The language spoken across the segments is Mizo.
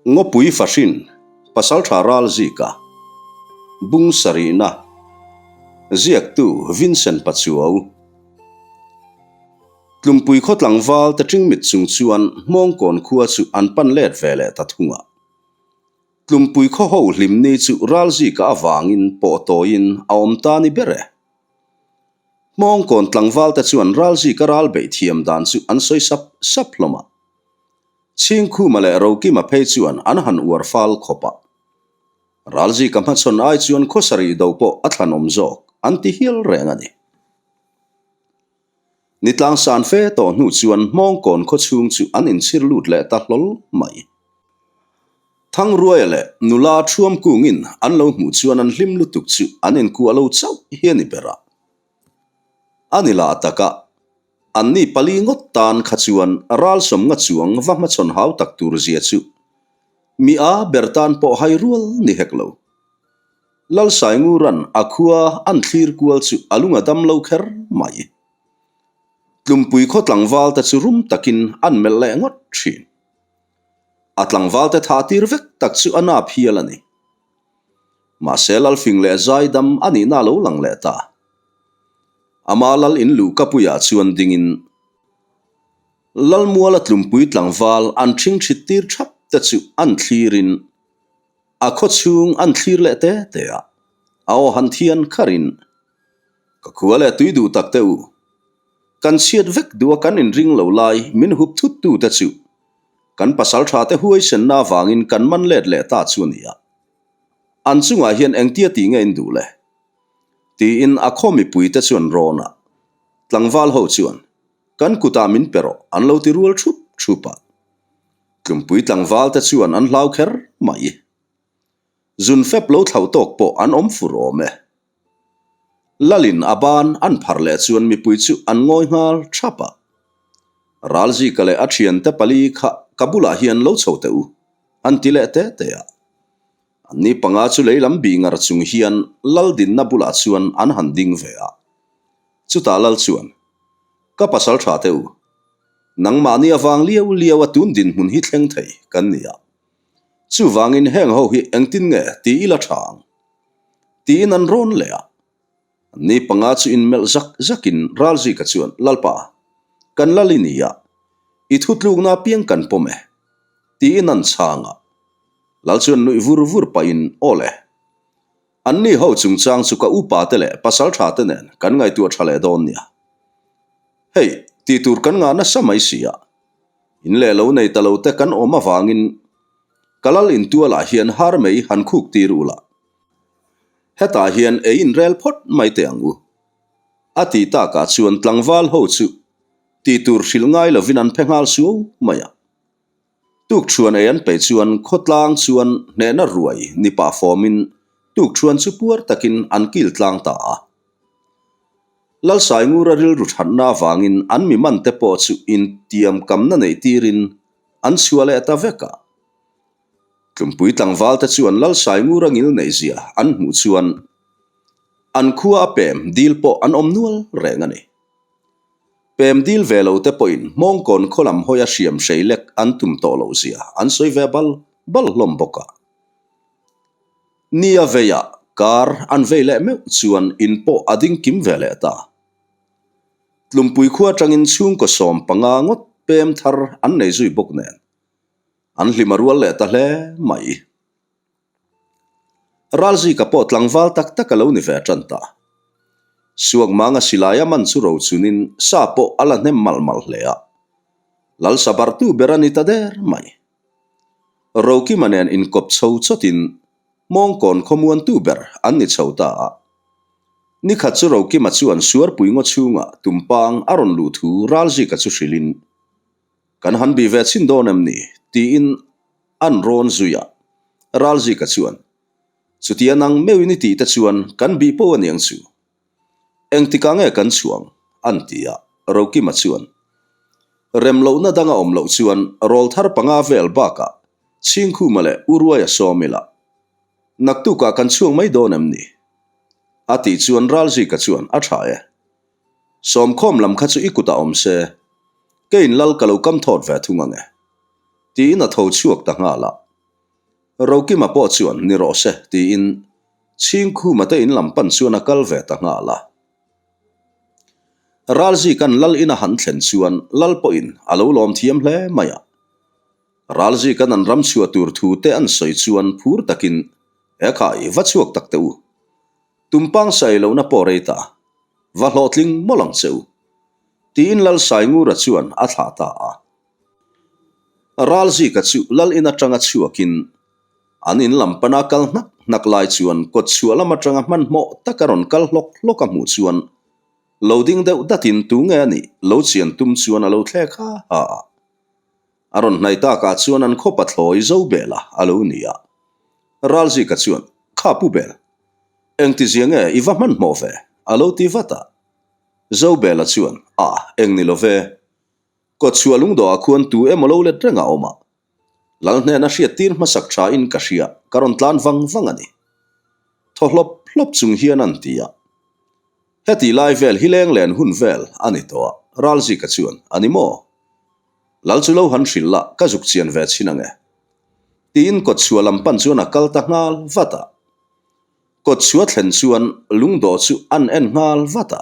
Ngawpui Fahrin, Pasaltha Ralzika, Bung Sarihna, Ziaktu Vincent Pachuau. Tlumpui khaw tlangval te ṭingmit chung chuan Hmawngkawn khua chu an pan let ve leh ta thung a. Tlumpui khaw ho hlimni chu Ralzika avangin pawh tawiin a awm ta ni ber e. Hmawngkawn tlangval te chuan Ralzika ral beih thiam dan chu an sawi sap sap hlawm a. Chhingkhuma leh Rokima phei chuan an han uar fal khawp a. Ralzika hmachhawn ai chuan khawsarih do pawh a thlanawm zawk an ti hial reng a ni. Nitlang san fe tawh hnu chuan Hmawngkawn khawchhung chu an inchhir lut leh ta hlawl mai. Thangruaia leh nula Thuam kungin an lo hmuh chuan an hlim lutuk chu an inkuah lo chauh hi a ni ber a. A ni lah taka Anni pali ngawt tan kha chuan ralsawm nga chuang va hmachhawn hau tak tur zia chu mi a ber tan pawh hai rual ni hek lo. Lalsainguran a khua an thlir kual chu a lung a dam lo kher mai. Tlumpui khaw tlangval te chu rum takin an melh leh ngawt thin. A tlangval te thah tir vek tak chu a nap hial a ni. Mahse Lalfing leh Zaidam a nihna a lo lang leh ta. Ama lal in luh ka puiah chuan dingin Lalmuala tlumpui tlangval an ṭhingṭhit tir ṭhap te chu an thlirin a khaw chhung an thlir leh te te a, a aw han thian kharin, Ka khua leh tui duh tak te u, kan chhiat vek duh a kan inring lo lai min hup thut tu te chu kan pasalṭha te huaisenna avangin kan man let leh ta chu a ni a, an chungah hian engtia tih nge in duh le? Tiin a khaw mipuite chuan rawn a, tlangval ho chuan, Kan kutah min pe rawh, an lo ti rual thup thup a. Tlumpui tlangval te chuan an hlau kher mai. Zun fep lo thlauh tawk pawh an awm fur awm e. Lalin a ban an phar leh chuan mipui chu an ngawi nghal thap a. Ralzika leh a thiante pali kha ka bulah hian lo chho teh u, an ti leh te te a. Anni panga chu lei lam bih ngar chung hian lal dinna bulah chuan an han ding ve a. Chutah lal chuan, Ka pasal tha teh u, nangmahni avang liau liau a tun dinhmun hi thleng thei kan ni a. Chuvangin heng ho hi engtin nge ti ila tha ang? Tiin an rawn leh a. Anni panga chu inmelh zak zakin Ralzika chuan, Lalpa, kan lal i ni a, i thutlukna apiang kan pawm e, tiin an chhang a. Lal chuan nuih vur vur pahin, Aw le, anni ho chungchang chu ka upa te leh pasaltha te nen kan ngaihtuah tha leh dawn nia. Hei, tih tur kan ngah nasa mai si a, in leh lo nei ta lo te kan awm avangin ka lal intualah hian har mei han khuk tir u la. Hetah hian ei inrel phawt mai teh ang u. A tih takah chuan tlangval ho chu tih tur hrilh ngai lovin an phe nghal suau mai a. Tukṭhuan ei an peih chuan khawtlang chuan hnehna ruai ni pah fawmin tukṭhuan chu puar takin an kil tlang ta a. Lalsaingura rilru thatna avangin an mi mante pawh chu intiamkamna neih tirin an chhuah leh ta vek a. Tlumpui tlangvalte chuan Lalsaingura ngil neihzia an hmuh chuan an khua a pem dil pawh an awm nual reng a ni. Pem dil ve lo te pawhin Hmawngkawn khaw lam hawia hriam hrei lek an tum tawh loh zia an sawi ve bal bal hlawm bawk a. Nia veiah kar an vei leh meuh chuan in pawh a ding kim ve leh ta. Tlumpui khua atangin chhungkaw 15 ngawt pem thar an nei zui bawk nen an hlim a rual leh ta hle mai. Ralzika pawh tlangval tak tak a lo ni ve tan ta. Suakmanga silai a man chu ro chunin sa pawh a la hnem malh malh hle a. Lalsa bartu ber a ni ta der mai. Rokima nen inkawp chho chawtin Hmawngkawn khawmuantu ber an ni chho ta a. Nikhat chu Rokima chuan Suarpui ngaw chhungah tumpang a rawn luh thu Ralzika chu hrilhin, Kan han bih ve chhin dawn em ni? tiin an rawn zui a. Ralzika chuan, Chutia nang meuhin i tih te chuan kan bih poh a niang chu. Engtikah nge kan chhuang? an ti a. Rokima chuan, Rem lohna dang a awm loh chuan rawlthar panga vel bakah Chhingkhuma leh Uruaia sawm ila naktukah kan chhuang mai dawn em ni? a tih chuan Ralzika chuan, A tha e. Sawmkhawm lam kha chu i kutah awm se, keiin lal ka lo kam thawt ve thung ang e, tiin a tho chhuak ta nghal a. Rokima pawh chuan ni rawh se tiin Chhingkhuma te in lam pan chuan a kal ve ta nghal a. Ralzika'n lal in a han thlen chuan lal pawhin a lo lawm thiam hle mai a. Ralzika'n an ram chhuah tur thu te an sawi chuan phur takin, He khai, va chhuak tak teh u. Tumpang sai lohna pawh rei ta, va hlawhtling mawlh ang che u. Tiin Lal Saingura chuan a thlah ta a. Ralzika chu lal in atanga chhuakin an in lam pana kal hnak hnak lai chuan kawt chhuah lam atanga hmanhmawh taka rawn kal hlawk hlawk a hmuh chuan lo ding deuh datin tu nge a nih lo chian tum chuan a lo thlek ha ha a. A rawn hnaih takah chuan an khaw pathlawi Zobela a lo ni a. Ralzika chuan, Kha Pu Bel, engtizia nge i va hmanhmawh ve? a lo ti vat a. Zobela chuan, A, eng ni lo ve. Kawtchhuah lungdawhah khuan tu emaw lo let reng a awm a. Lal hnena hriat tir hmasak tha in ka hria, ka rawn tlan vang vang a ni. Thaw hlawp hlawp chung hian an ti a. Heti lai vel hi leng len hun vel a ni tawh a, Ralzika chuan, A ni maw? Lal chu lo han hrilh la, ka zuk chian ve chhin ang e. Tiin kawtchhuah lam pan chuan a kal ta nghal vat a. Kawtchhuah thlen chuan lungdawh chu an en nghal vat a.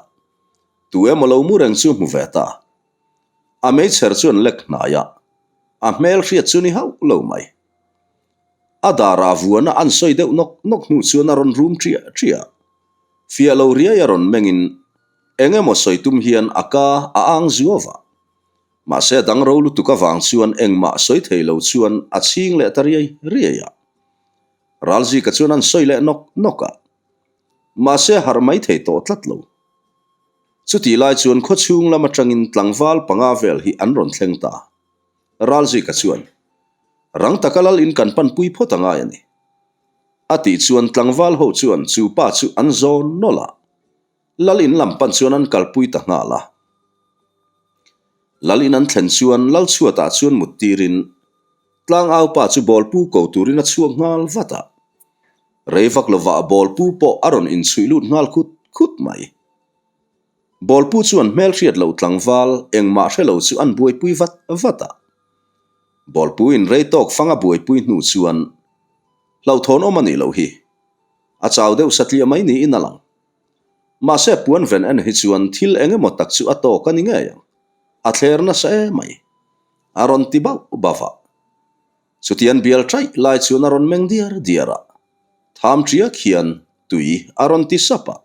Tu emaw lo mu reng chu hmu ve ta. A meichher chuan lek hnai a, a hmel hriat chu ni hauh lo mai. A darah vuana an sawi deuh nawk nawk hnu chuan a rawn rum ṭiah ṭiah a. Fiah lo riai a rawn mengin eng emaw sawi tum hian a ka a ang zuau a. Mahse a dang ro lutuk avang chuan engmah sawi thei lo chuan a chhing leh ta riai riai a. Ralzika chuan an sawi leh nawk nawk a. Mahse a harh mai thei tawh tlat lo. Chutih lai chuan khawchhung lam atangin tlangval panga vel hi an rawn thleng ta. Ralzika chuan, Rang taka lal in kan panpui phawt a ngai a ni. A tih chuan tlangval ho chuan chu pa chu an zawn nawlh a. Lal in lam pan chuan an kalpui ta nghal a. Lal in an thlen chuan lal chhuatah chuan mut tirin tlangau pa chu bawlpu ko turin a chhuak nghal vat a. Rei vak lovah bawlpu pawh a rawn inchhuih lut nghal khut khut mai. Bawlpu chuan hmelhriat loh tlangval engmah hre lo chu an buaipui vat vat a. Bawlpu in rei tawk fang a buaipui hnu chuan hlauhthawn awm a nih loh hi. A chau deuh satliah mai niin a lang. Mahse puan ven en hi chuan thil eng emaw tak chu a tawk a ni ngei ang. A thler nasa em mai. A rawn ti bauh bauh a. Chutian bial ṭaih lai chuan a rawn meng diar diar a. Tham ṭiak hian tui a rawn ti sap a.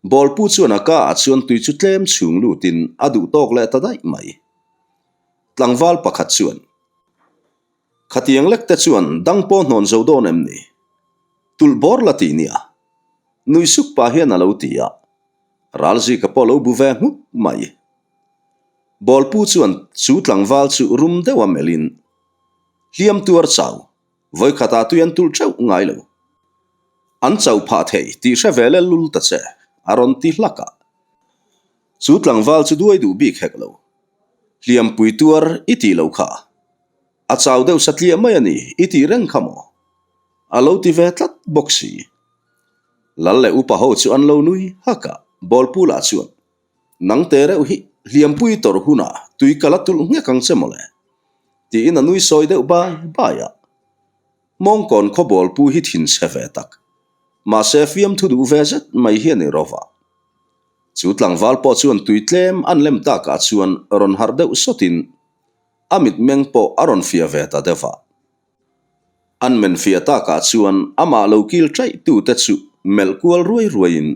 Bawlpu chuan a ka ah chuan tui chu tlem chhung lutin a duh tawk leh ta daih mai. Tlangval pakhat chuan, Khatiang lek te chuan dang pawh hnawn zo dawn em ni? Tulh bawr la ti nia. Nui suk pah hian a lo ti a. Ralzika pawh lo bu ve nghut mai. Bawlpu chuan chu tlangval chu rum deuha melhin, Hliam tuar chau, vawikhatah tui an tulh theuh ngai lo. An chauh phah thei tih hre ve lel lul ta che, a rawn ti hlak a. Chu tlangval chu duai duh bik hek lo. Hliampui tuar i tih loh kha. A chau deuh satliah mai a ni i tih reng kha maw? A lo ti ve tlat bawk si. Lal leh upa ho chu an lo nui hak a, Bawlpu lah chuan, Nang te reuh hi hliampui tawrh hunah tui ka la tulh nghek ang che mawle, tiin a nui sawi deuh bai bai a. Mawngkawn khaw Bawlpu hi thinchhe ve tak, mahse fiamthu duh ve zet mai hi a ni ro va. Chu tlangval pawh chuan tui tlem an lem takah chuan rawn harh deuh sawtin a mitmeng pawh a rawn fiah ve ta deuh a. An men fiah takah chuan amah lo kil chaih tute chu melh kual ruai ruaiin,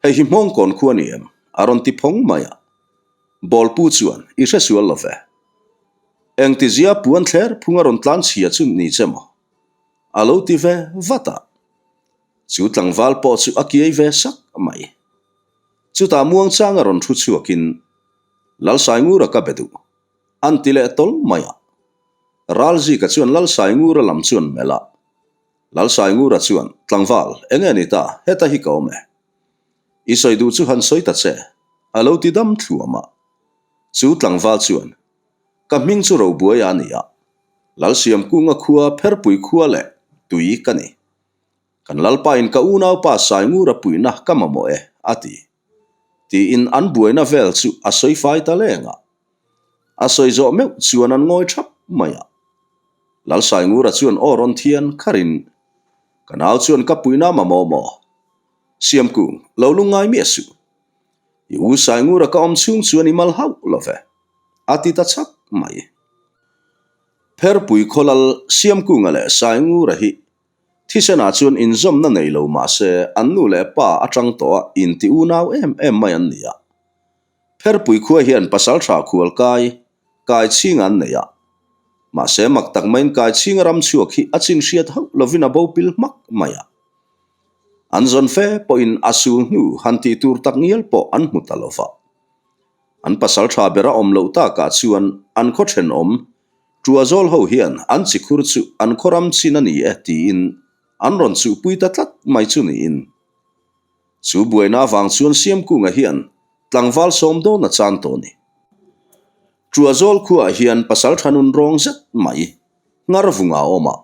Hei hi Hmawngkawn khua ni em? a rawn ti phawng mai a. Bawlpu chuan, I hre sual lo ve. Engtizia puan thler phung a rawn tlan chhia chu ni che maw? A lo ti ve vat a. Chu tlangval pawh chu a kiai ve sak mai. Chutah muangchang a rawn thu chhuakin, Lalsaingura ka be duh. An ti leh tawl mai a. Ralzika chuan Lalsaingura lam chuan melh a. Lalsaingura chuan, Tlangval, eng nge ni ta, heta hi ka awm e. I sawi duh chu han sawi ta che, a lo ti dam thluam a. Chu tlangval chuan, Ka hming chu Robuaia a ni a. Lalsiamkunga khua Pherpui khua leh tui ka ni. Kan Lalpain ka unaupa Saingura puihna ka mamawh e, a ti. Tiin an buaina vel chu a sawi fai ta leng a. A sawi zawh meuh chuan an ngawi thap mai a. Lalsaingura chuan aw rawn thian kharin, Ka nau chuan ka puihna mamawh maw? Siamkung, lo lungngai miah suh. I u Saingura ka awm chhung chuan i mal hauh lo ve, a ti ta chak mai. Pherpui khawlal Siamkunga leh Saingura hi Thisenah chuan inzawmna nei lo mah se an nu leh pa atang tawh a inti unau em em mai an ni a. Pherpui khua hian pasaltha khual kai, kai chhing an nei a. Mahse mak tak maiin kai chhinga ram chhuak hi a chin hriat hauh lovin a bo pil hmak mai a. An zawn fe pawhin a sul hnu han tih tur tak ngial pawh an hmu ta lo va. An pasaltha ber a awm loh takah chuan an khaw thenawm Tuazawl ho hian an chikhur chu an khaw ram chin a ni e tiin an rawn chuhpui ta tlat mai chu niin. Chu buaina avang chuan Siamkunga hian tlangval sawm dawn a chan tawh a ni. Tuazawl khuaah hian pasaltha nun rawng zet mai nghar vunga a awm a.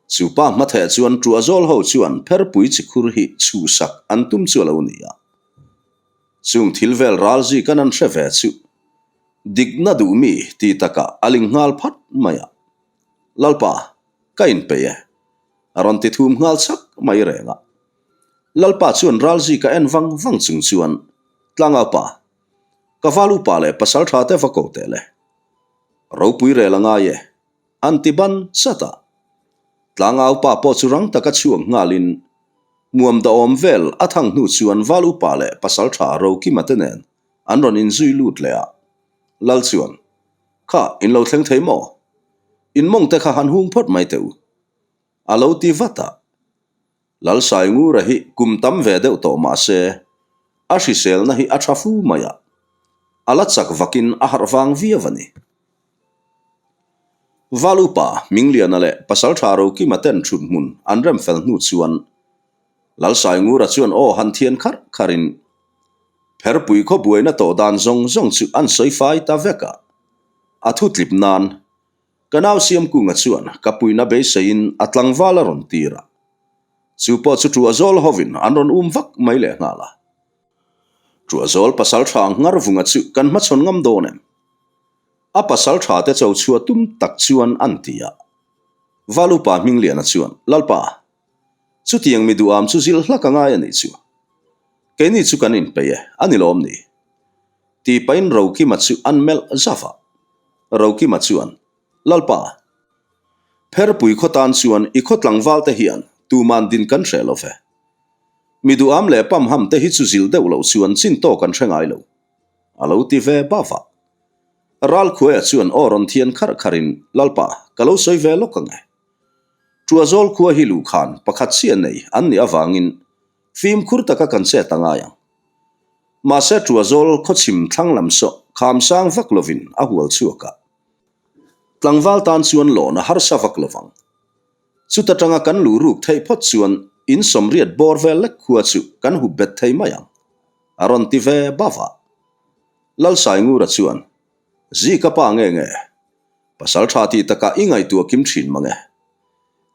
Chu pa hmatheh chuan Tuazawl ho chuan pherpui chikhur hi chhuhsak an tum chu a lo ni a. Chung thil vel ral zikan an hre ve chu Dikna duh mi ti takah a ling nghal phat mai a. Lalpa, ka inpeih e. A rawn ti thum nghal chak mai reng a. Lalpa chuan ralzi ka en vang vang chung chuan, Tlangaupa, ka val upa leh pasal tha te va ko teh le. Ropui rel a ngai e, an ti ban chat a. Tlangaupa pawh chu rang taka chhuak nghalin, Muam dahawm vel a thang hnu chuan val upa leh pasal tha Rokima te nen An rawn inzui lut leh a. Lal chuan, Kha, in lo thleng thei maw? In mawng te kha han hung phawt mai teh u. A lo ti vat a. Lal Saingura hi kum tam ve deuh tawh mah se, a hriselna hi a tha fu mai a. A la chak vakin a harh vang viau a ni. Val upa Mingliana leh Pasaltha Rokima ten thut hmun an rem fel hnu chuan Lalsaingura chuan aw han thian kharh kharhin Pherpui khaw buaina tawh dan zawng zawng chu an sawi fai ta vek a. A thu tlip nan ka nau Siamkunga chuan ka puina beiseiin a tlangval a rawn tir a. Chu pawh chu Tuahzawl hovin an rawn um vak mai leh nghal a. Tuahzawl pasal tha nghar vunga chu kan hmachhawn ngam dawn em? A pasal tha te cho chhuah tum tak chuan an ti a. Valupa Hmingliana chuan, Lalpa, Chutiang mi duham chu zilh hlak a ngai a nih chu. Keini chu kan inpeih e, a ni lawm ni? Tih pahin Rokima chu an melh zauh a. Rokima chuan, Lalpa, Pherpui khaw tan chuan i khaw tlangval te hian tuman din kan hreh lo ve. Mi duham leh pamham te hi chu zilh deuh loh chuan chin tawk an hre ngai lo, a lo ti ve bauh a. Ralkhuaia chuan aw rawn thian kharh kharhin, Lalpa, ka lo sawi ve lawk ang e. Tuazawl khua hi luhkhan pakhat chiah nei an nih avangin fimkhur taka kan chet a ngai ang. Mahse Tuazawl khawchhim thlang lam saw kham sang vak lovin a hual chhuak a. Tlangval tan chuan lawn a harsa vak lovang. Chuta tanga kan luh ruk theih phawt chuan in sawmriat bawr vel lek khua chu kan hup bet thei mai ang, a rawn ti ve bauh a. Lalsaingura chuan, Zika pa nge nge? Pasal tha tih takah i ngaihtuah kim thin mang e.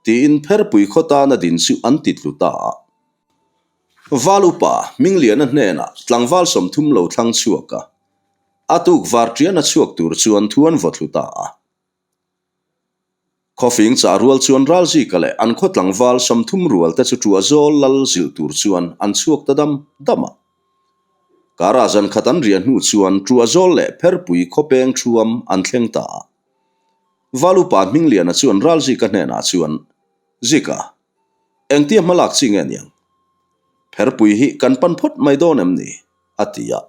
Tiin Pherpui khaw tana din chu an ti tlu ta a. Val upa Hmingliana hnenah tlangval 30 lo thlang chhuak a, a tuk var tian a chhuak tur chuan thu an vaw thlu ta a. Khawfing chah rual chuan Ralzika leh an khaw tlangval 30 rual te chu ṭuah zawl lal zilh tur chuan an chhuak ta dam dam a. Kara zan khat an riah hnu chuan ṭuah zawl leh pherpui khawpeng ṭhuam an thleng ta a. Val upa Hmingliana chuan Ralzika hnenah chuan, Zika, engtia hmalak chi nge niang? Pherpui hi kan pan phawt mai dawn em ni? a ti a.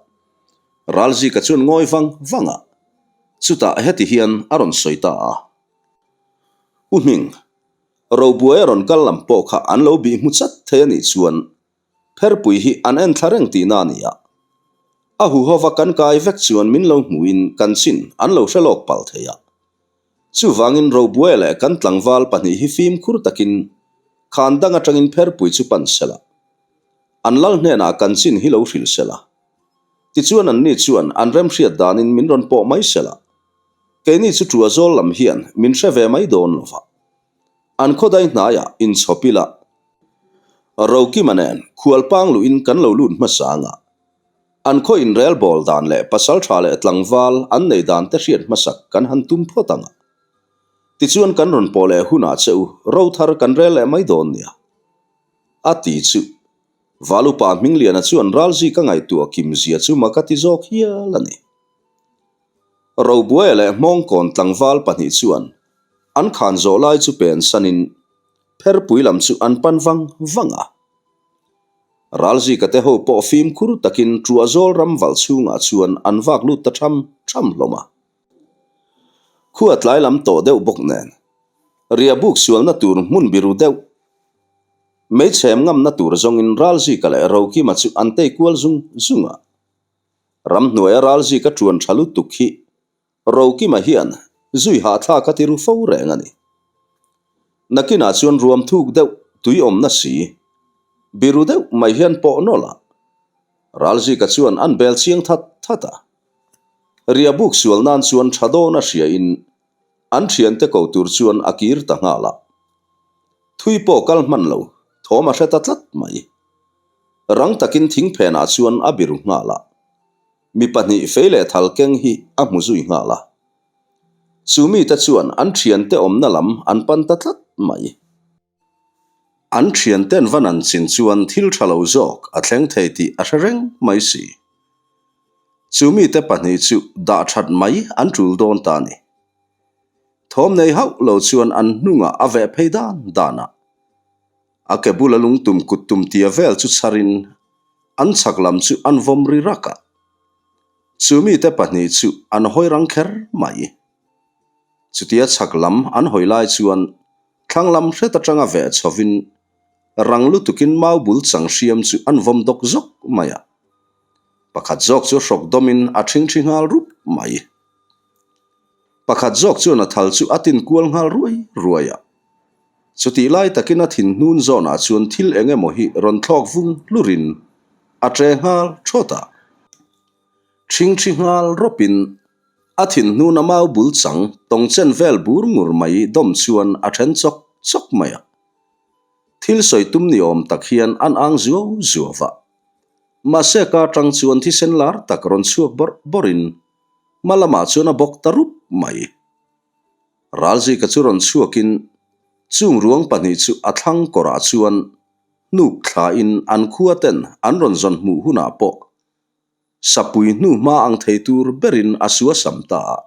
Ralzika chuan ngawi vang vang a, chutah heti hian a rawn sawi ta a. U Hming, Robuai a rawn kal lam pawh kha an lo bih hmu chat thei a nih chuan Pherpui hi an en thla reng tihna a ni a. A huhova kan kai vek chuan min lo hmuhin kan chin an lo hre lawk palh thei a. Chuvangin Robuai leh kan tlangval pahnih hi fimkhur takin khan dang atangin Pherpui chu pan sela. An lal hnenah kan chin hi lo hrilh sela. Tichuan anni chuan an remhriat danin min rawn pawh mai sela. Keini chu ṭua zawl lam hian min hre ve mai dawn lo va. An khawdai hnaiah inchhawp ila. Rokima nen khualpang luhin kan lo lut hmasa anga. An khaw inrel bawl dan leh pasalṭha leh tlangval an nei dan te hriat hmasak kan han tum phawt anga. Tichuan kan rawn pawh leh hunah che u ro thar kan rel leh mai dawn nia. A ti chu. Valupa Hmingliana chuan Ralzika ngaihtuah kim zia chu mak a ti zawk hial a ni. Robuaia leh Hmawngkawn tlangval pahnih chuan an khan zawh lai chu pen sanin pherpui lam chu an pan vang vang a. Ralzika te ho pawh fimkhur takin Truahzawl ram valh chhungah chuan an vak lut ta tham tham hlawm a. Khua tlai lam tawh deuh bawk nen riahbuk sualna tur hmun biru deuh meichhem ngamna tur zawngin Ralzika leh Rokima chu an tei kual zung zung a. Ramhnuaia Ralzika ṭuan ṭha lutuk hi Rokima hian zui hahthlak a ti ru fo reng a ni. Nakinah chuan ruam thuk deuh tui awmna si, biru deuh mai hian pawh nawlh a, Ralzika chuan an bel chiang that that a. Riahbuk sual nan chuan tha dawn a hriain an thiante ko tur chuan a kir ta nghal a. Thui pawh kal hman lo, thawm a hre ta tlat mai. Rang takin thing phenah chuan a biru nghal a. Mi pahnih fei leh thal keng hi a hmu zui nghal a. Chu mite chuan an thiante awmna lam an pan ta tlat mai. An thianten van an chin chuan thil tha lo zawk a thleng thei tih a hre reng mai si. Chu mite pahnih chu dah that mai an tul dawn ta a ni. Thawm nei hauh lo chuan an hnungah a veh phei dan dan a. A ke bula lungtum kut tum tia vel chu chharin an chhak lam chu an vawm ri rak a. Chu mite pahnih chu an hawi rang kher mai. Chutia chhak lam an hawi lai chuan thlang lam hret atanga veh chhovin rang lutukin mau bul chang hriam chu an vawm dawk zawk mai a. Pakhat zawk chu hrawk dawmin a thingthi nghal rup mai. Pakhat zawk chuan a thal chu a tin kual nghal ruai ruai a. Chutih lai takin a thin hnun zawnah chuan thil eng emaw hi rawn thlawk vung hlurin a ṭe nghal ṭhawt a. Ṭhingṭhi nghal rawpin a thin hnuna mau bul chang tawng chen vel bur ngur mai dawm chuan a ṭhen chawk chawk mai a. Thil sawi tum ni awm tak hian an ang zuau zuau va. Mahse ka ṭang chuan thisen lar tak rawn chhuak bawrh bawrhin hma lamah chuan a bawk ta rup mai. Ralzika chu rawn chhuakin chung ruang pahnih chu a thlang kawrah chuan hnuk thlain an khua ten an rawn zawn hmuh hunah pawh sapui hnu hma ang thei tur berin a suasam ta a.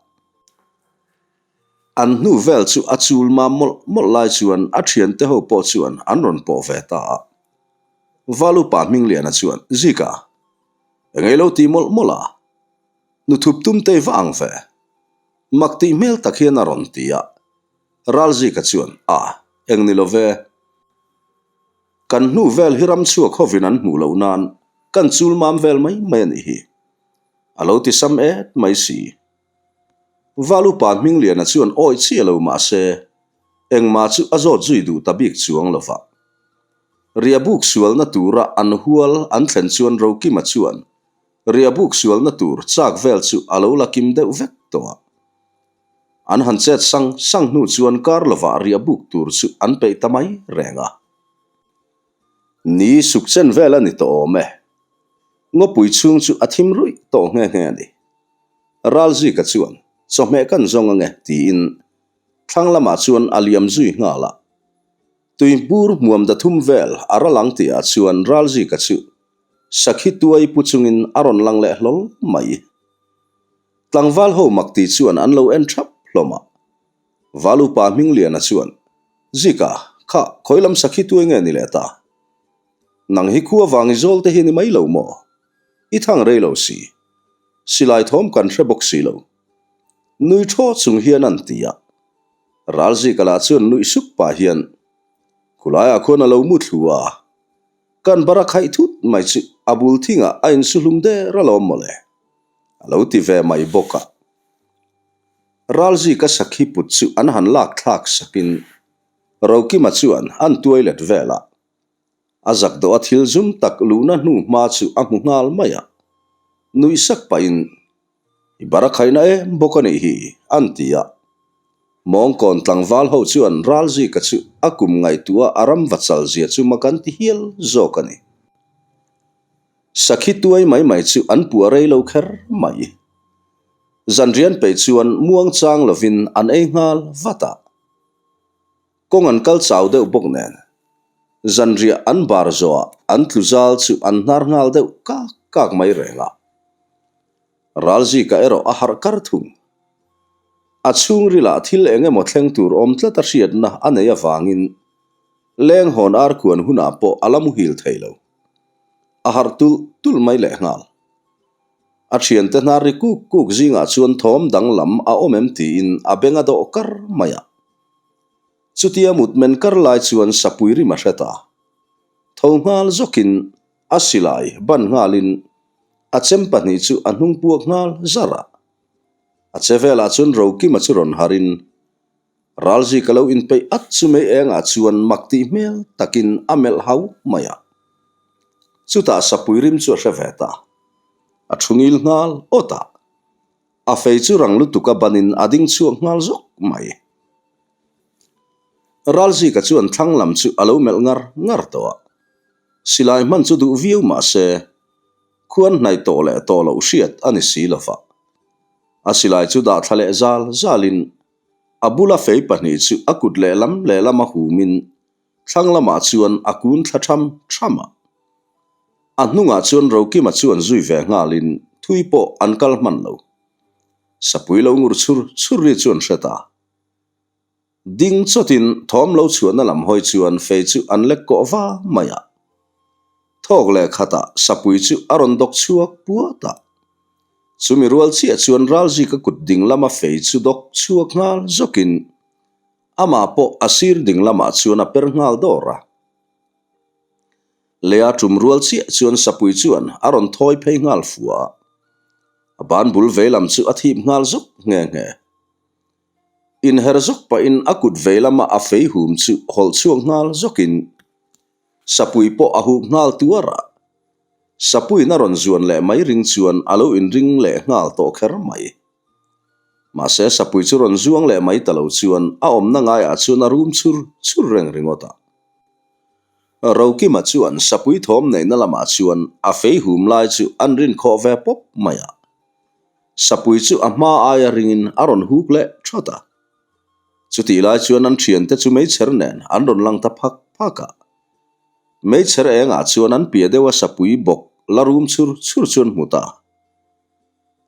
An hnu vel chu a chul mam mawlh mawlh lai chuan a thiante ho pawh chuan an rawn pawh ve ta a. Valupa Hmingliana chuan, Zika, engei lo ti mawlh mawlh a? Nuthup tum tei va ang ve. Mak tih hmel tak hian a rawn ti a. Ralzika chuan, A, eng ni lo ve. Kan hnu vel hi ram chhuak hovin an hmuh loh nan kan chul mam vel mai mai a nih hi. A lo ti sam et mai si. Valupa Hmingliana chuan awi chiah lo mah se, engmah chu a zawt zui duh ta bik chuang lo va. Riahbuk sualna tura an hual an thlen chuan Rokima chuan Riahbuk sualna tur chak vel chu a lo la kim deuh vek tawh a. An han chet sang sang hnu chuan kar lovah riahbuk tur chu an peih ta mai reng a. Ni suk chen vel a ni tawh awm e. Ngawpui chhung chu a thim ruih tawh nghe nghe a ni. Ralzika chuan, Chawhmeh kan zawng ange tiin thlang lamah chuan a liam zui nghal a. Tuibur hmuam da thum vel a ral ang tihah chuan Ralzika chu Sakhi tuai pu chungin a rawn lang leh hlawl mai. Tlangval ho mak ti chuan an lo en thap hlawm a. Valupa Hmingliana chuan, Zika, kha khawi lam sakhi tuai nge ni leh ta? Nang hi khua vang i zawl te hi ni mai lo maw? I thang rei lo si. Silai thawm kan hre bawk si lo. Nui thaw chung hian an ti a. Ralzika lah chuan nuih sup pah hian, Khulaiah khuan a lo mu thlu a. Kan bar a khaih thut mai chu a bul thingah a insuhlum der alawm mawle, a lo ti ve mai bawk a. Ralzika sakhi put chu an han lak thlak sakin Rokima chuan an tuai let vel a. A zak dawh a thil zum tak luhna hnu hma chu a hmu nghal mai a. Nuih sak pahin I bar a khaihna em bawk a nih hi, an ti a. Mawngkawn tlangval ho chuan Ralzika chu a kum ngaihtuah a ram va chal zia chu mak an ti hial zawk a ni. Sakhi tuai mai mai chu an puah rei lo kher mai. Zanrian peih chuan muang chang lovin an ei nghal vat a. Kawng an kal chau deuh bawk nen, zanriah an bar zawhah an tlu zal chu an hnar nghal deuh kak kak mai reng a. Ralzika erawh a harh kar thung. A chhungrilah thil eng emaw thleng tur awm tlat a hriatna a neih avangin leng hawn ar kuan hunah pawh a la muhil thei lo. A harh tulh tulh mai lehnghal. A thiante hnar ri kuk kuk zingah chuan thawm danglam a awm em tiin a beng a dawh kar mai a. Chutia mut men kar lai chuan sapui rim a hre ta. Tho nghal zawkin a silai ban nghalin a chem pahnih chu a hnung puak nghal zar a. A che velah chuan Rokima chu rawn harin Ralzi ka lo inpeih at chu mei engah chuan mak tih hmel takin a melh hau mai a. Chutah sapui rim chu a hre ve ta. A thu ngil nghal awt a. A fei chu rang lutuk a banin a ding chhuak nghal zawk mai. Ralzika chuan thlang lam chu a lo melh ngar ngar tawh a. Silai hman chu duh viau mah se, khuan hnaih tawh leh tawh loh hriat a ni si lo va. A silai chu dah thla leh zal zalin a bula fei pahnih chu a kut lehlam lehlam a humin thlang lamah chuan a kun thla tham tham a. A hnungah chuan Rokima chuan zui ve nghalin thui pawh an kal hman lo. Sapui lo ngur chhur chhur ri chu an hre ta. Ding chawtin thawm lo chhuahna lam hawi chuan fei chu an lek kawh va mai a. Thawk leh khatah sapui chu a rawn dawk chhuak puat a. Chumi rual chiah chuan Ralzika kut ding lama fei chu dawk chhuak nghal zawkin amah pawh a sir ding lamah chuan a per nghal dawr a. Lea tum rual chiah chuan sapui chuan a rawn thawi phei nghal fua a. A ban bul vei lam chu a thip nghal zawk nghe nghe. Inher zawk pahin a kut vei lama a fei hum chu hawlh chhuak nghal zawkin sapui pawh a hup nghal tuar a. Sapuiin a rawn zuan leh mai ring chuan a lo inring leh nghal tawh kher mai. Mahse sapui chu rawn zuang leh mai ta lo chuan a awmna ngaiah chuan a rum chhur chhur reng ringawt a. Rokima chuan sapui thawm neihna lamah chuan a fei hum lai chu an rinkhawh ve pawp mai a. Sapui chu a hma aia ringin a rawn huk leh thawt a. Chutih lai chuan an thiante chu meichher nen an rawn lang ta phak phak a. Meichher engah chuan an piah deuha sapui bawk la rum chhur chhur chu an hmu ta.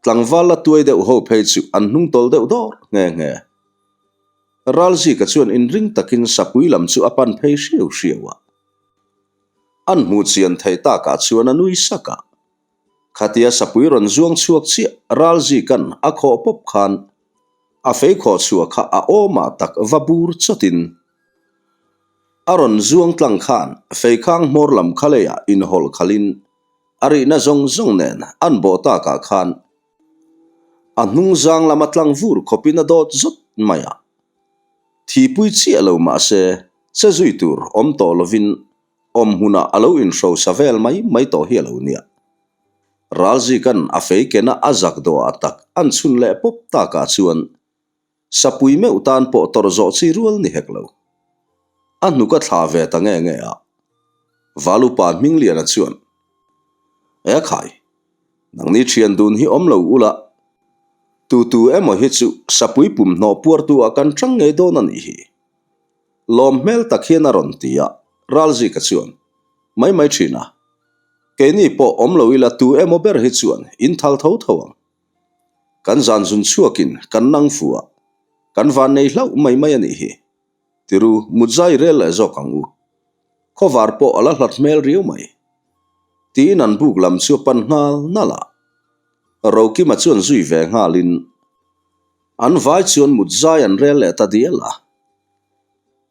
Tlangval la tuai deuh ho phei chu an hnung tawl deuh dawr nghe nghe. Ralzika chuan inring takin sapui lam chu a pan phei hriau hriau a. An hmuh chian theih takah chuan a nui sak a. Khatia sapui rawn zuang chhuak chiah Ralzika'n a khawh pawp khan a fei khawh chhuah kha a awmah tak va bur chawtin a rawn zuang tlang khan feikhang hmawr lam kha leiah inhawlh khalhin A rihna zawng zawng nen an bawh takah khan a hnung zang lama tlang vur khawpin a dawt zawt mai a. Thipui chiah lo mah se che zui tur awm tawh lovin awm hmunah a lo inhrosa vel mai mai tawh hi a lo nia. Ralzika'n a fei kena a zak dawhah tak an chhun leh pawp takah chuan Sapui meuh tan pawh tawrh zawh chi rual ni hek lo. A hnuk a thla ve ta nge nge a. Valupa Hmingliana chuan, E khai, nangni thian dun hi awm lo ula, tu tu emaw hi chu sapui pum hnawh puartu ah kan tang ngei dawn a nih hi. Lawm hmel tak hian a rawn ti a, Ralzika chuan, Mai mai thin a, keini pawh awm lo ila tu emaw ber hi chuan in thal tho tho ang. Kan zan zun chhuakin kan nang fu a, kan van nei hlauh mai mai a nih hi. Tiru, mut zai rel leh zawk ang u. Khawvar pawh a la hlat hmel riau mai. Tiin an buk lam chu a pan nghal nalh a. Rokima chuan zui ve nghalin an vai chuan mut zai an rel leh ta dial a.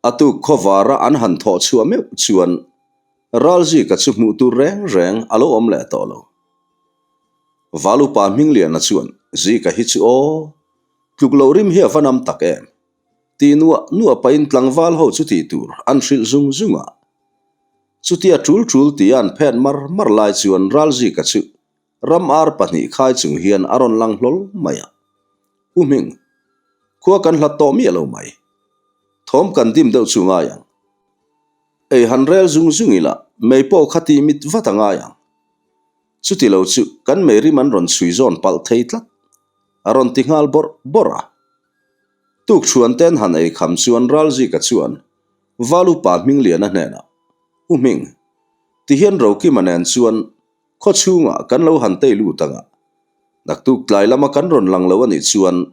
A tuk khawvara an han thawh chhuah meuh chuan Ralzika chu hmuh tur reng reng a lo awm leh tawh lo. Valupa Hmingliana chuan Zika hi chu aw, tluk loh rim hi a va nam tak em? tih nuah nuah pahin tlangval ho chu tih tur an hrilh zung zung a. Chutia tul tul tia an phet mar mar lai chuan Ralzika chu ram ar pahnih khai chung hian a rawn lang hlawl mai a. U Hming, khua kan hlat tawh miah lo mai. Thawm kan dim deuh chu ngai ang. Ei han rel zung zung ila, mei pawh kha tih mit vat a ngai ang. Chuti lo chu kan mei rim an rawn chhui zawn palh thei tlat, a rawn ti nghal bawrh bawrh a. Tuk chhuan ten han ei kham chuan Ralzika chuan. Valupa Hmingliana hnenah, U Hming, tihian Rokima nen chuan khaw chhungah kan lo han tei lut ang a, naktuk tlai lama kan rawn lang lo a nih chuan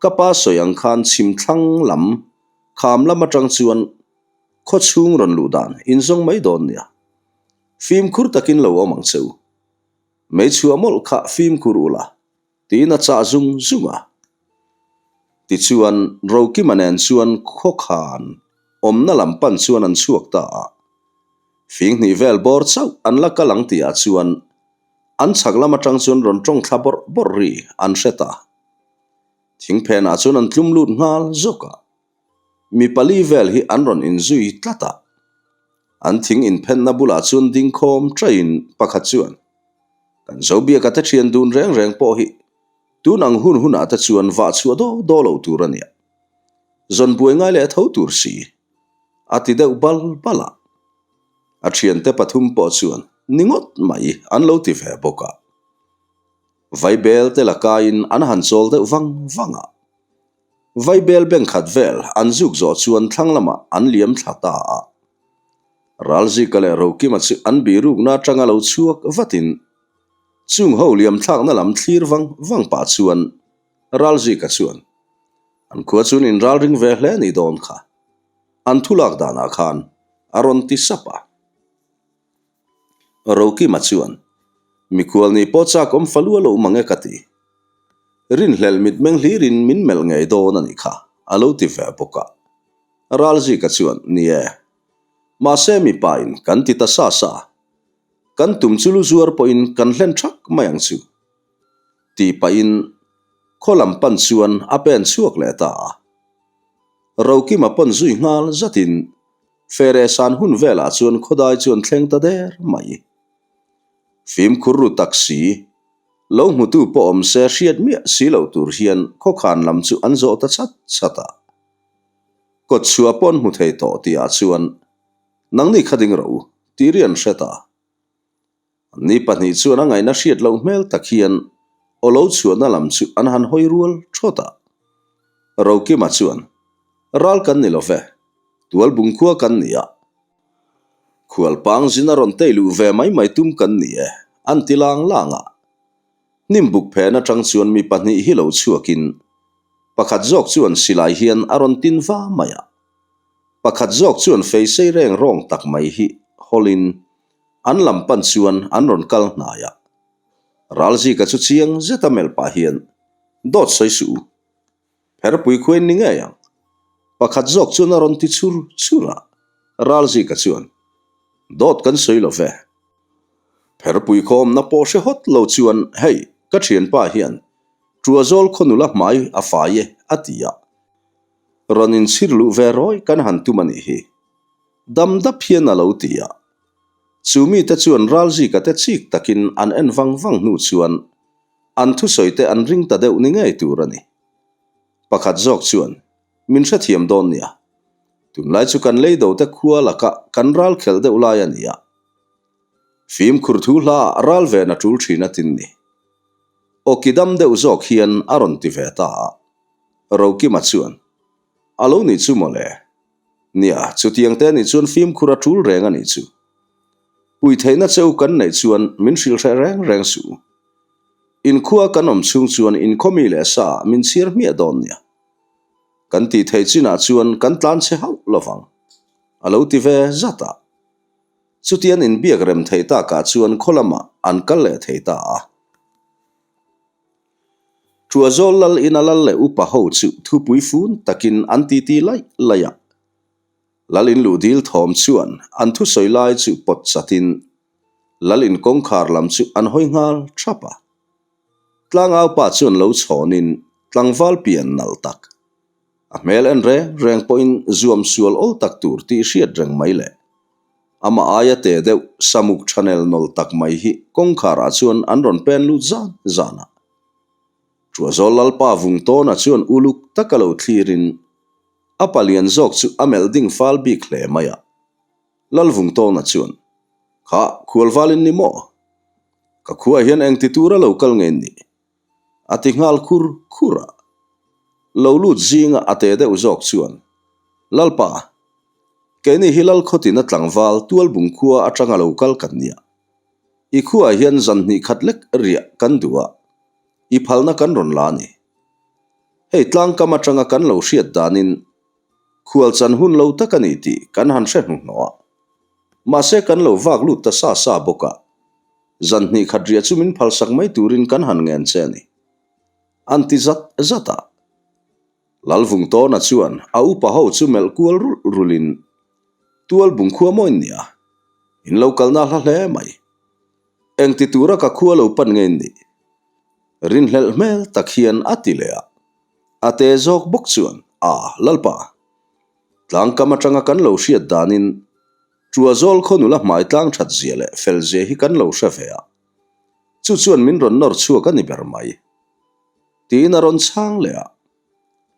ka pa sawi ang khan chhim thlang lam kham lam atang chuan khaw chhung rawn luh dan inzawng mai dawn nia. Fimkhur takin lo awm ang che u. Meichhuah mawlh kha fimkhur ula tiin a chah zung zung a. Tichuan, Rokima nen chuan khawkhan awmna lam pan chuan an chhuak ta a. Fing hnih vel bawr chauh an la kal ang tihah chuan an chhak lam atang chuan rawn tawng thla bawrh bawrh ri an hre ta. Thingphenah chuan an tlum lut nghal zawk a. Mi pali vel hi an rawn inzui tlat a, an thing inphenna bulah chuan ding khawm taiin pakhat chuan, Kan Zobiaka te thian dun reng reng pawh hi tun ang hun hunah te chuan vah chhuah daw daw loh tur a nia. Zawn buai ngai leh tho tur si, a ti deuh bal bal a. A thiante pathum pawh chuan ni ngawt mai an lo ti ve bawk a. Vaibel te lakaiin an han chawl deuh vang vang a. Vaibel bank khat vel an zuk zawh chuan thlang lamah an liam thla ta a. Ralzika leh Rokima chu an birukna atanga lo chhuak vatin chung ho liam thlakna lam thlir vang vang pah chuan Ralzika chuan an khua chuan inralring ve hle ni dawn kha an thulak danah khan a rawn ti sap a. Rokima chuan, Mikhual nih pawh chak awm fa lua lo mang e ka ti. Rinhlelh mitmeng hlirin min melh ngei dawn a nih kha, a lo ti ve bawk a. Ralzika chuan, Ni e. Mahse mipain kan ti ta sa sa. Kan tum chu lu zuar pawhin kan hlen thak mai ang chu. Tih pahin khaw lam pan chuan a pen chhuak leh ta a. Rokima pawn zui nghal zatin Fere san hun velah chuan khawdai chu an thleng ta der mai. Fimkhur ru tak si, lo hmutu pawh awm se hriat miah si loh tur hian khawkhan lam chu an zawh ta chat chat a. Kawt chhuah pawh an hmu thei tawh tihah chuan, Nangni kha ding rawh u, tih ri an hre ta. Ni pahnih chuan a ngaihna hriat loh hmel tak hian aw lo chhuahna lam chu an han hawi rual thawt a. Rokima chuan, Ral kan ni lo ve, tual bungkhua kan ni a. Khualpang zin a rawn tei luh ve mai mai tum kan ni e, an ti lang lang a. Hnim buk phen atang chuan mi pahnih hi lo chhuakin pakhat zawk chuan silai hian a rawn tin va mai a. Pakhat zawk chuan fei sei reng rawng tak mai hi hawlin An lam pan chuan an rawn kal hnai a. Ralzika chu chiang zeta melh pah hian, Dawt sawi suh u. Pherpui khuain ni ngei ang. Pakhat zawk chuan a rawn ti chur chur a. Ralzika chuan, Dawt kan sawi lo ve. Pherpui khawmna pawh hre hawt lo chuan, Hei, ka thianpa hian Tuazawl khaw nula hmai a fai e, a ti a. Rawn inchhir luh ve rawi kan han tum a nih hi. Dam dap hian a lo ti a. Chu mite chuan Ralzika te chik takin an en vang vang hnu chuan an thusawi te an ring ta deuh ni ngei tur a ni. Pakhat zawk chuan, Min hrethiam dawn nia. Tunlai chu kan leido te khua laka kan ral khelh deuh lai a ni a. Fimkhur thu hla ah ral ven a tul thin a tin ni. Awki dam deuh zawk hian a rawn ti ve ta a. Rokima chuan, A lo nih chu mawle. Nia, chutiang te anih chuan fimkhur a tul reng a nih chu. Pui theihna cheu kan neih chuan min hrilh hreh reng reng suh. Inkhua kan awm chhung chuan inkhawmi leh sa min chhiar hmiah dawn nia. Kan tih theih chinah chuan kan tlan chhe hauh lovang. A lo ti ve zat a. Chutian inbiak rem theih takah chuan khaw lamah an kal leh thei ta a. Tuazawl lal ina lal leh upa ho chu thupui fun takin an titi laih laih a. Lal in luh dil thawm chuan an thusawi lai chu pawt chatin lal in kawngkhar lam chu an hawi nghal thap a. Tlangau pa chuan lo chhawnin tlangval pian nalh tak, a hmel en reng reng pawhin zuam sual awl tak tur tih hriat reng mai le. Amah aia te deuh Samuk Chanel nawl tak mai hi kawngkharah chuan an rawn pen lut zan zan a. Tuazawl Lalpa Vungtawna chuan uluk taka lo thlirin a palian zawk chu a melh ding fal bik hle mai a. Lal Vungtawna chuan, Kha, khualvalin ni maw? Ka khuaah hian engti tura lo kal nge ni? A ti nghal khur khur a. Lo lut zinga a te deuh zawk chuan, Lalpa! Keini hi Lal khawtina tlangval Tualbung khua atanga lo kal kan nia. I khuaah hian zan hnih khat lek riah kan duh a, i phalna kan rawn la a ni. Hei tlangkam atanga kan lo hriat danin khual chan hun lo tak a ni tih kan han hre hnuhnawh a. Mahse kan lo vak lut ta sa sa bawk a, zan hnih khat riah chu min phalsak mai turin kan han ngen che a ni. An ti zat zat a. Lalvungtawna chuan a upa ho chu melh kual rulh rulhin, Tual bung khua maw in nia? In lo kalna hla hle mai. Engti tura ka khua lo pan nge in nih? Rinhlelh hmel tak hian a ti leh a. A te zawk bawk chuan, A, Lalpa. Tlangkam atanga kan lo hriat danin Tuazawl khaw nula hmai tlang that zia leh fel zia hi kan lo hre ve a. Chu chuan min rawn nawr chhuak a ni ber mai. Tiin a rawn chhang leh a.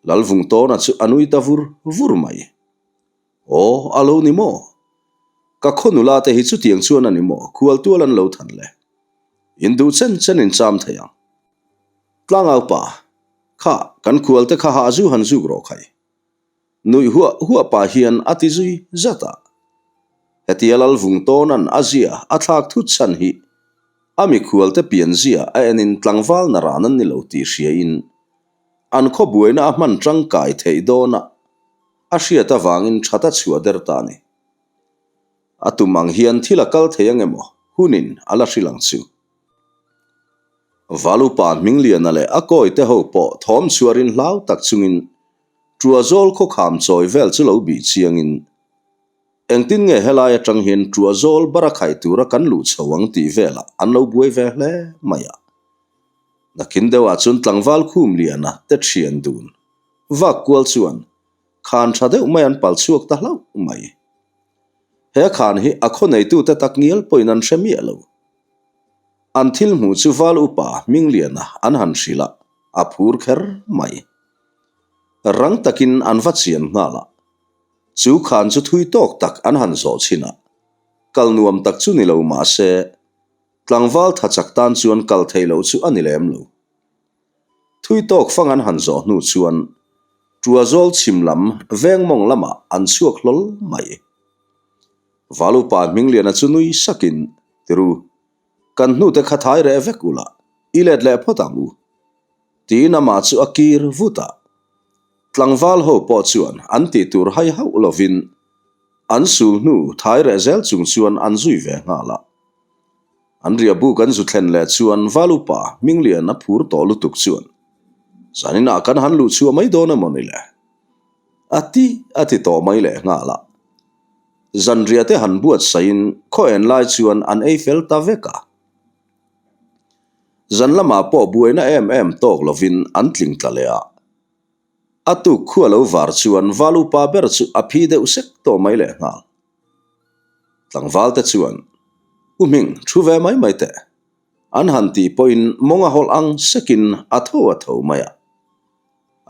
Lalvungtawna chu a nui ta vur vur mai. Aw, a lo ni maw? Ka khaw nula te hi chutiang chuan a ni maw? Khual tual an lo than le. Induh chen chen in cham thei ang. Tlangaupa, kha kan khual te kha hah zu han zuk rawh khai. Nuih huah huah pah hian a ti zui zat a. Hetia Lalvungtawna'n a zia a thlak thut chhan hi a mikhualte pian zia a enin tlangval na ran an ni lo tih hriain an khaw buaina a hman tangkai theih dawna a hriat avangin that a chhuah der ta a ni. A tum ang hian thil a kal thei ang emaw hunin a la hrilh ang chu. Valupa Hmingliana leh a kawite ho pawh thawm chhuarin hlau tak chungin Tuazawl khawkham chawi vel chu lo bih chiangin, Engtin nge helai atang hian Tuazawl bara khaih tura kan luh chho ang tih velah an lo buai ve hle mai a. Nakin deuhah chuan tlangval khum liana te thian dun vak kual chuan khan tha deuh mai an pal chhuak ta hlauh mai. He khan hi a khaw neitute tak ngial pawhin an hre miah lo. An thil hmuh chu val upa Hmingliana an han hrilh a, a phur kher mai. Rang takin an va chian nghal a, chu khan chu thui tawk tak an han zawh chhin a, kal nuam tak chu ni lo mah se, tlangval tha chak tan chuan kal theih loh chu a ni lem lo. Thui tawk fang an han zawh hnu chuan Tuazawl chhim lam veng mawng lamah an chhuak hlawl mai. Valupa Hmingliana chu nui sakin, Tiru, kan hnute kha thai reh vek ula, i let leh phawt ang u. Tiin amah chu a kir vut a. Tlangval ho pawh chuan an tih tur hai hauh lovin an sul hnu thai reh zel chung chuan an zui ve nghal a. An riahbuk an zu thlen leh chuan Valupa Hminglian a phur tawh lutuk chuan zaninah kan han luh chhuah mai dawn emaw ni le? A ti a ti tawh mai leh nghal a. Zanriah te han buatsaihin khaw en lai chuan an ei fel ta vek a. Zan lamah pawh buaina em em tawk lovin an tling tla leh a. A tuk khua lo var chuan Valupa ber chu a phi deuh sek tawh mai leh nghal. Tlangval te chuan, U Hming, thu ve mai mai teh. An han tih pawhin mawng a hawlh ang sekin a tho a tho mai a.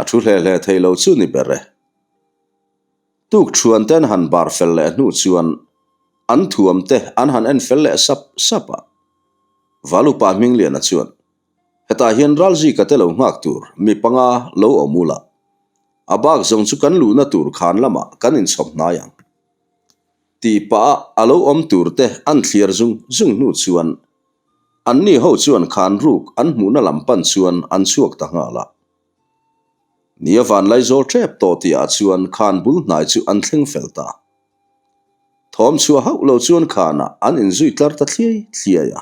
A thu hle hle thei lo chu ni ber e. Tuk thuan te an han bar fel leh hnu chuan an thuam te an han en fel leh sap sap a. Valupa Hmingliana chuan, Hetah hian Ralzika te lo nghak tur mi panga lo awm ula, a bak zawng chu kan luhna tur khan lamah kan inchhawp hnai ang. Tih pah a a lo awm tur te an thliar zung zung hnu chuan anni ho chuan khan ruk an hmuhna lam pan chuan an chhuak ta nghal a. Ni a van laizawl tep tawh tihah chuan khan bul hnai chu an thleng fel ta. Thawm chhuah hauh lo chuan khanah an inzui tlar ta thliai thliai a.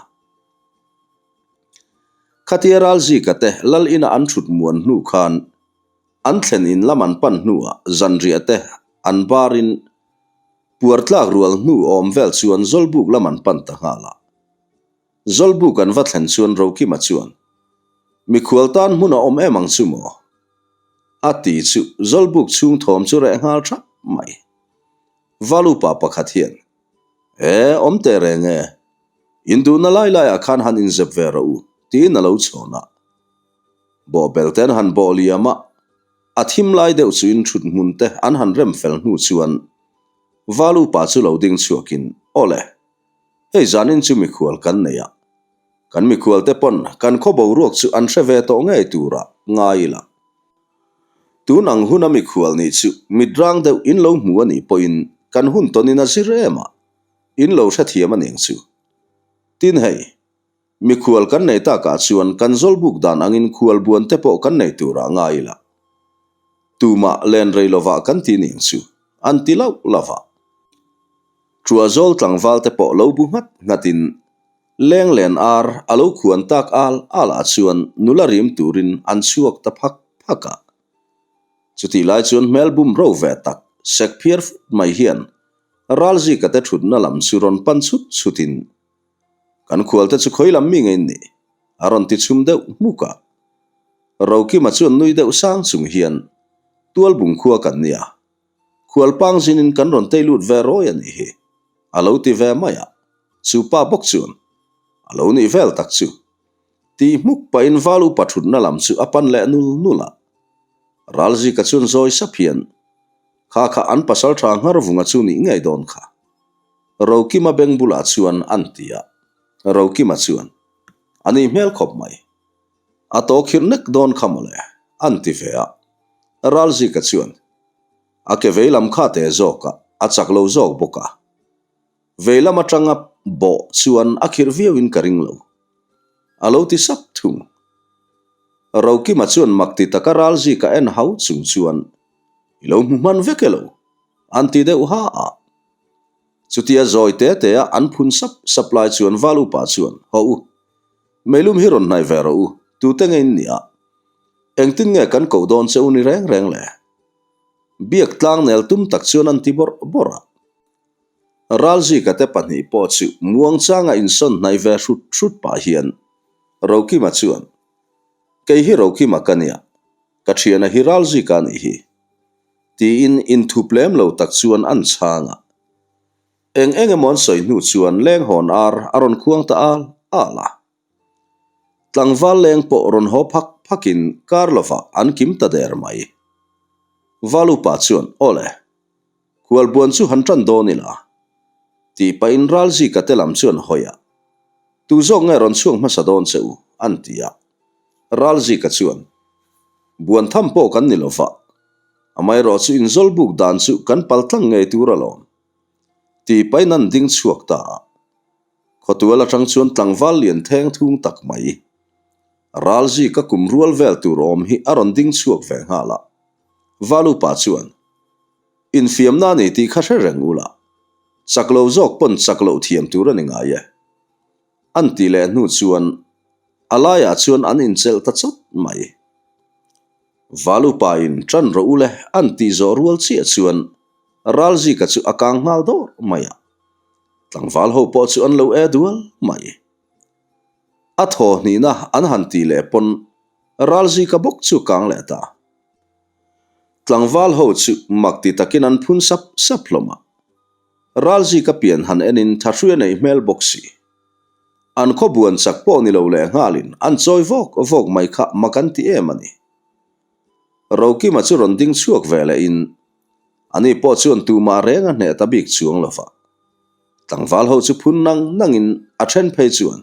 Khatia Ralzika te lal ina an thut muan hnu khan an thlen in lam an pan hnuah zanriah te an barin puar tlak rual hnu awm vel chuan Zawlbuk lam an pan ta nghal a. Zawlbuk an va thlen chuan Rokima chuan, Mikhual tan hmun a awm em ang chu maw? A ti chu Zawlbuk chhung thawm chu reh nghal thap mai. Valupa pakhat hian, E, awm teh reng e. Induhna lai laiah khan han inzep ve rawh u, tiin a lo chhawn a. Bawhbel te an han bawh liam a, a thim lai deuh chu in thut hmun te an han rem fel hnu chuan Valupa chu lo ding chhuakin, Awle, hei zanin chu mikhual kan nei a, kan mikhual te pawn kan khaw boruak chu an hre ve tawh ngei tura ngai ila. Tun ang huna mikhual nih chu mit rang deuh in lo hmu a nih pawhin. kan hun tawnin a zir em a, in lo hrethiam a niang chu. Tin hei, mikhual kan nei takah chuan kan zawlbuk dan angin khual buan te pawh kan nei turah ngai ila. Tumah len rei lovah kan ti niang chu, an ti lauh lauh a. Ṭuahzawl tlangval te pawh lo bu nghat nghatin Lenglen ar a lo khuan tak al al ah chuan nula rim turin an chhuak ta phak phak a. Chutih lai chuan hmel bum ro ve tak sek phiar fut mai hian Ralzika te thutna lam chu rawn pan chhut chhutin Kan khualte chu khawi lam mi ngei ni? a rawn ti chhum deuh hmuk a. Rokima chuan nui deuh sang chung hian Tualbung khua kan nia, Khualpang zinin kan rawn tei lut ve rawi a nih hi, a lo ti ve mai a, chu pa bawk chuan a lo nih vel tak chu tih hmuk pahin val upa thutna lam chu a pan leh nul nul a. Ralzika chuan zawi sap hian, Kha kha an pasal tha nghar vunga chu nih ngei dawn kha. Rokima beng bulah chuan an ti a, Rokima chuan, A nih hmel khawp mai. A tawh khirh nek dawn kha mawle, an ti ve a. Ralzika chuan, A ke vei lam kha te zawk a, a chak lo zawk bawk a. Vei lam atanga bawh chuan a khirh viauin ka ring lo. A lo ti sap thung. Rokima chuan mak ti taka Ralzika en hau chung chuan, I lo hmu hman vek e lo, an ti deuh ha a. Chutia zawi te te a an phun sap sap lai chuan Val upa chuan, Haw u, Meilum hi rawn hnaih ve rawh u, tute nge in nia? Engtin nge kan koh dawn che u ni reng reng le? Biak tlang nel tum tak chuan an ti bawrh bawrh a. Ralzika te pahnih pawh chu muangchanga insawn hnaih ve hrut hrut pah hian Rokima chuan, Kei hi Rokima ka nia, ka thiana hi Ralzika a nih hi, tiin inthup lem lo tak chuan an chhang a. Eng eng emaw an sawi hnu chuan leng hawn ar a rawn khuang ta al al a. Tlangval leng pawh rawn haw phak phakin kar lovah an kim ta der mai. Valupa chuan, Awle, khualbuan chu han tan dawn ila, tih pahin Ralzika te lam chuan hawi a, Tu zawk nge rawn chhuak hmasa dawn che u? an ti a. Ralzika chuan, Buan tham pawh kan ni lova, amaherawh chu inzawlbuk dan chu kan paltlang ngei tur alawm. Tih pahin an ding chhuak ta a. Khawtual atang chuan tlangval lian theng thung tak mai. Ralzika kum rual vel tur awm hi a rawn ding chhuak ve nghal a. Valupa chuan, Infiamna a ni tih kha hre reng ula, chak lo zawk pawn chak loh thiam tur a ni ngai e. An tih leh hnu chuan a laiah chuan an inchelh ta chawt mai. Valupain tan rawh ule an tih zawh rual chiah chuan Ralzika chu a kang nghal dawr mai a, tlangval ho pawh chu an lo e dual mai. A thaw hnihna an han tih leh pawn Ralzika bawk chu kang leh ta. Tlangval ho chu mak ti takin an phun sap sap hlawm a. Ralzika pian han enin thahrui a neih hmel bawk si. An khaw buan chak pawh ni lo leh nghalin an chawi vawk vawk mai kha mak an ti em a ni. Rokima chu rawn ding chhuak ve lehin ani pawh chuan tumah reng a hneh ta bik chuang lo va. Tlangval ho chu phun nang nangin a then phei chuan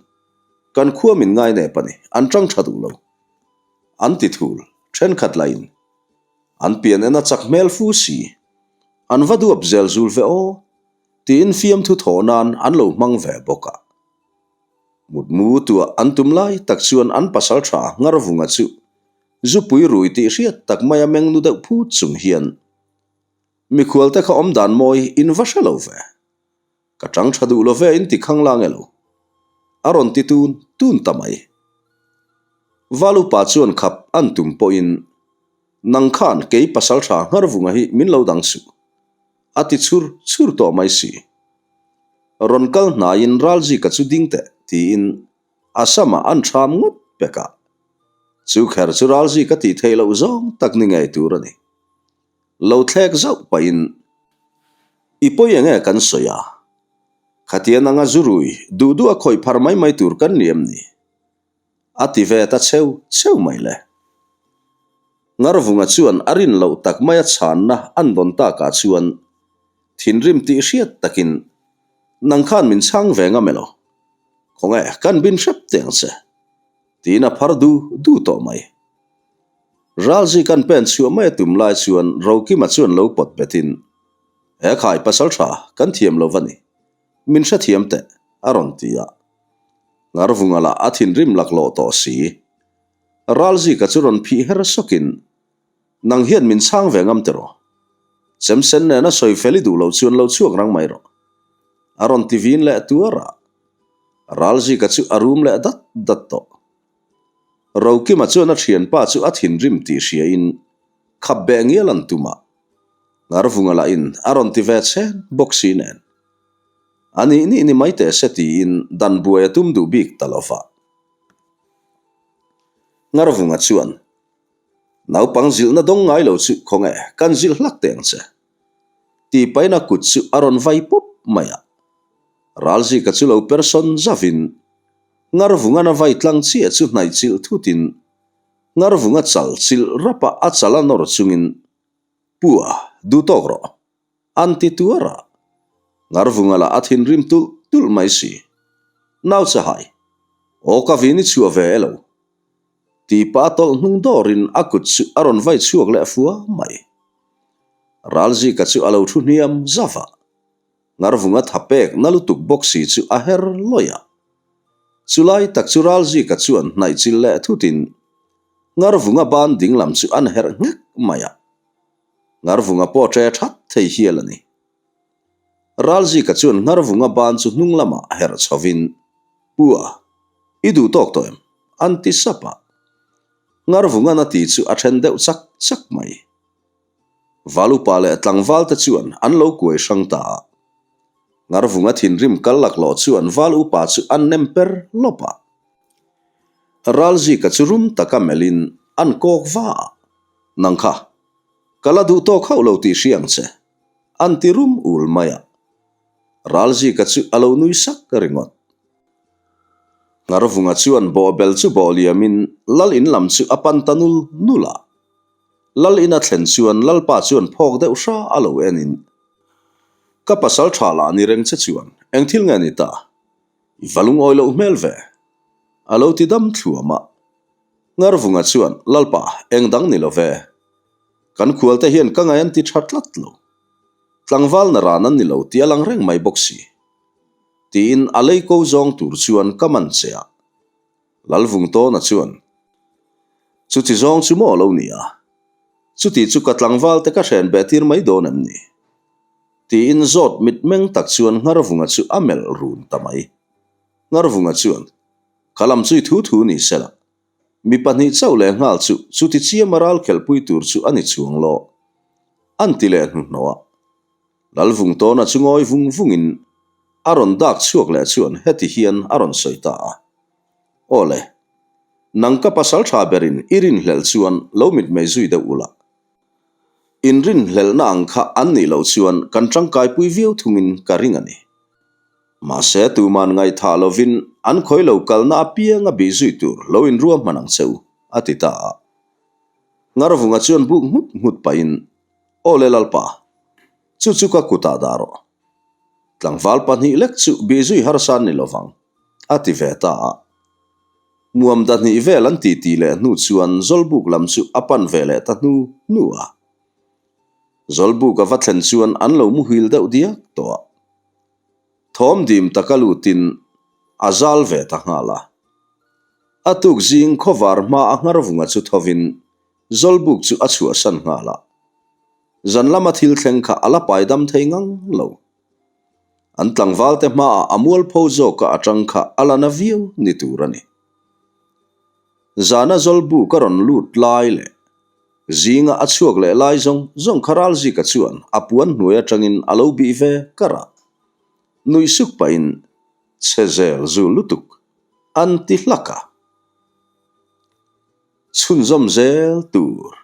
kan khua min ngai nep a ni, an tang tha duh lo. An ti thul, thenkhat lahin an pian en a chak hmel fu si. An va duap zel zul ve aw, tiin fiamthu thawh nan an lo hmang ve bawk a. Mutmu tuah an tum lai tak chuan an pasal tha Ngarvunga chu zupui rui tih hriat tak maia meng nu deuh phut chung hian mikhualte kha awm dan mawi in va hre lo ve. Ka tang tha duh lo ve in ti khang lang elo? A rawn ti tun tun ta mai. Valupa chuan khap an tum pawhin nang khan kei pasal tha Ngarvunga hi min lo dang suh. A ti chhur chhur tawh mai si. Rawn kal hnaiin Ralzika chu ding teh tiin a samah an ṭham ngawt pek a. Chu kher chu Ralzika tih theih loh zawng tak ni ngei tur a ni. Lo thlek zauh pahin I pawi eng nge kan sawi a? Khatian anga zu rui duh duh a khawih phar mai mai tur kan ni em ni? A ti ve ta cheu cheu mai le. Ngarvunga chuan a rin loh tak maia chhanna an dawn takah chuan thinrim tih hriat takin, Nang khan min chhang ve ngam elo? Khawnge kan bin hrep teh ang che? tiin a phar du du tawh mai. Ralzi kan pen chhuah mai a tum lai chuan Rokima chuan lo pawt betin. He khai pasal tha kan thiam lo va ni. Min hrethiam teh, a rawn ti a. Ngarvunga lah a thinrim laklawh tawh si. Ralzika chu rawn phih her sawkin, Nang hian min chhang ve ngam tiraw? Chemsen nena sawi fel i duh loh chuan lo chhuak rang mai rawh. A rawn ti vin leh tuar a. Ralzika chu a rum leh dat dat tawh. Rokima chuan a thianpa chu a thinrim tih hriain khap beh ngial an tum a. Ngarvunga lahin a rawn ti ve chhen bawk si nen. A nih nih ni mai teh se tiin dan buai a tum duh bik ta lo va. Ngarvunga chuan, Naupang zilhna dawng ngai lo chu khawnge kan zilh hlak teh ang che. Tih pahin a kut chu a rawn vai pawp mai a. Ralzika chu lo persawn zavin Ngarvungan a vai tlang chiah chu hnaih chilh thutin Ngarvunga chal chilh rapa a chal a nawr chungin, Pu a, duh tawk rawh. An ti tuar a. Ngarvunga lah a thinrim tulh tulh mai si. Nau chahai, aw ka vin i chhuah ve elo? Tih pah a tawlh hnung dawrin a kut chu a rawn vai chhuak leh fua mai. Ralzika chu a lo thu hniam zauh a. Ngarvunga tha pek na lutuk bawk si chu a her lawih a. Chulai tak chu Ralzika chuan hnaih chil leh thutin Ngarvunga ban dinglam chu an herh nghek mai a. Ngarvunga pawh ṭe that thei hial a ni. Ralzika chuan Ngarvunga ban chu hnung lamah herh chhovin, Pu a, i duh tawk tawh em? an ti sap a. Ngarvungan a ti chu a then deuh chak chak mai. Valupa leh tlangval te chuan an lo kuai hrang ta a. Ngarvunga thinrim kal laklawh chuan Val upa chu an nem per lawp a. Ralzika chu rum taka melhin an kawk va a, Nang kha, ka la duh tawk hauh lo tih hria ang che, an ti rum ul mai a. Ralzika chu a lo nui sak ringawt. Ngarvunga chuan bawhbel chu bawh liamin Lal in lam chu a pan ta nul nul a. Lal ina thlen chuan Lalpa chuan phawk deuh hra a lo en in, Ka pasal tha lah ni reng che chuan eng thil nge ni ta? I va lungawi loh hmel ve. A lo ti dam thluam a. Ngarvunga chuan, Lalpa, eng dang ni lo ve. Kan khualte hian ka ngai an ti tha tlat lo. Tlangval na ran an ni lo tih a lang reng mai bawk si. Tiin a lei ko zawng tur chuan ka man che a. Lalvungtawna chuan, Chuti zawng chu maw lo ni a? Chuti chu ka tlangval te ka hren beh tir mai dawn em ni? Tiin zawt mitmeng tak chuan Ngarvunga chu a melh run ta mai. Ngarvunga chuan, Ka lam chu i thu thu ni sela. Mi pahnih chauh leh nghal chu chuti chiama ral khelhpui tur chu a ni chuang lo. An ti leh hnuhnawh a. Lalvungtawna chu ngawi vung vungin a rawn dak chhuak leh chuan heti hian a rawn sawi ta a, Aw le, nang ka pasal tha berin i rinhlelh chuan lo mitmei zui deuh ula. In rinhlelhna ang kha an nih loh chuan kan tangkaipui viau thungin ka ring a ni. Mahse tuman ngaihthah lovin an khawi lo kalna apianga bih zui tur lo inruahman ang che u, a ti ta a. Ngarvunga chuan buk nghut nghut pahin, Aw le Lalpa, chu chu ka kutah dah rawh. Tlangval pahnih lek chu bih zui harsa an ni lovang, a ti ve ta a. Muam dahnih vel an titi leh hnu chuan Zawlbuk lam chu a pan ve leh ta hnu hnu a. Zawlbuk a va thlen chuan an lo muhil deuh diak tawh a. Thawm dim taka lutin a zal ve ta nghal a. A tuk zing khawvar hma a Ngharvunga chu thovin Zawlbuk chu a chhuahsan nghal a. Zan lama thil thleng kha a la paidam thei ngang lo. An tlangvalte hmaah a mualpho zawka atang kha a la na viau ni tur a ni. Zana Zawlbuk a rawn lut lai leh zinga a chhuak leh lai zawng zawng kha Ralzika chuan a puan hnuai atangin a lo bih ve kar a. Nuih suk pahin chhe zel zu lutuk an ti hlak a. Chhunzawm zel tur.